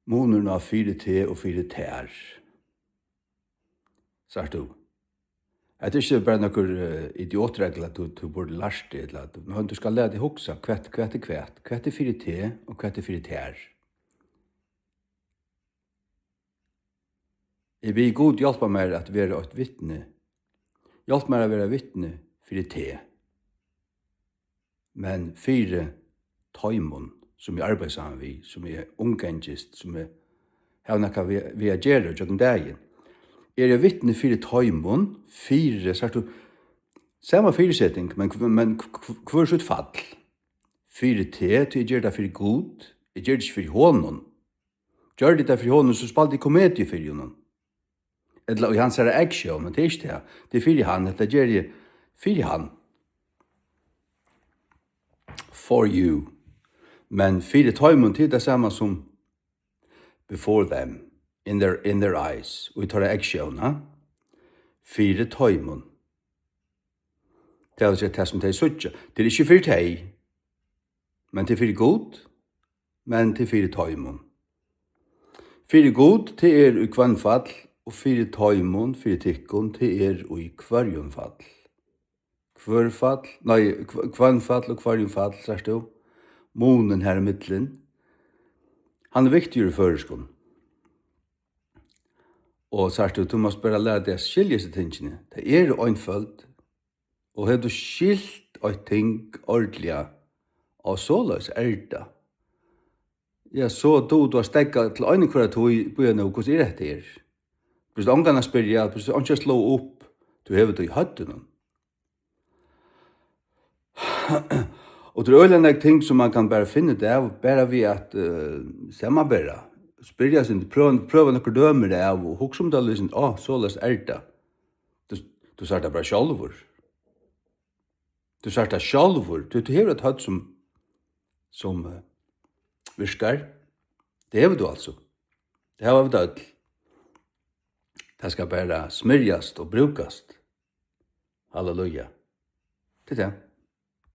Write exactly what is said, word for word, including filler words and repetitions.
munurin á fyri teg og fyri tær. Sært tú? Hetta er ikki bara nøkur, eh, idiotregla, tú, tú burdi lært teg, ella at, men tú skal læra teg hugsa, hvat, hvat er hvat? Hvat er fyri teg og hvat er fyri tær? Eg biði Gud hjálpa mær at vera eitt vitni. Hjálp mær at vera vitni fyri teg. Men fyri teimum, sum eg arbeiði saman við, sum eg umgangist, sum eg havi nakað við, við at gera gjøgnum dagin. Eri eg vitni fyri teimum, fyri, sært tú, sama fyriseting, men, men hvør sítt fall? Fyri teg, tí eg geri tað fyri Gud, eg geri tað ikki fyri honum. Gjørdi eg tað fyri honum, so spældi eg komediu fyri honum. Ella í hansara eygsjón, men tað er ikki tað. Tað er fyri hann, hetta geri eg fyri hann. For you. Men fyri teimum, tað er tað sama sum before them, in their, in their eyes, og í teirra eygsjón, ha? Fyri teimum. Tað vil siga tað, sum tey síggja. Tað er ikki fyri tey, men tað er fyri Gud, men tað er fyri teimum. Fyri Gud, tað er í hvønn fall, og fyri teimum, fyri tykkum, tað er í hvørjum fall. Hvør fall, nei, hv-, hvønn fall og hvørjum fall, sært tú? Munin har í millum. Hann er viktigur í føroyskum. Og sært tú, tú mást bara læra teg at skilja hesi tingini. Tey eru einføld. Og hevur tú skilt eitt ting ordiliga, og soleiðis er tað. Ja, so dugir tú at steðga til eina hvørja tíð, bíða nú, hvussu er hetta her? Viss tú ongan at spyrja, viss tú einki at sláa upp, tú hevur tað í høvdinum. Og tað er øgiliga nógv ting, sum man kann bara finna út av, bara við at, eh, samanbera. Spyrja seg, prøva, prøva nøkur dømi av, og hugsa um tað, líkasum, á, soleiðis er tað. Tú, tú sært tað bara sjálvur. Tú sært tað sjálvur. Tú, tú hevur eitt høvd sum, sum, eh, virkar. Tað hevur tú altso. Tað hava vit øll. Tað skal bara smyrjast og brúkast. Halleluja. Tað er tað.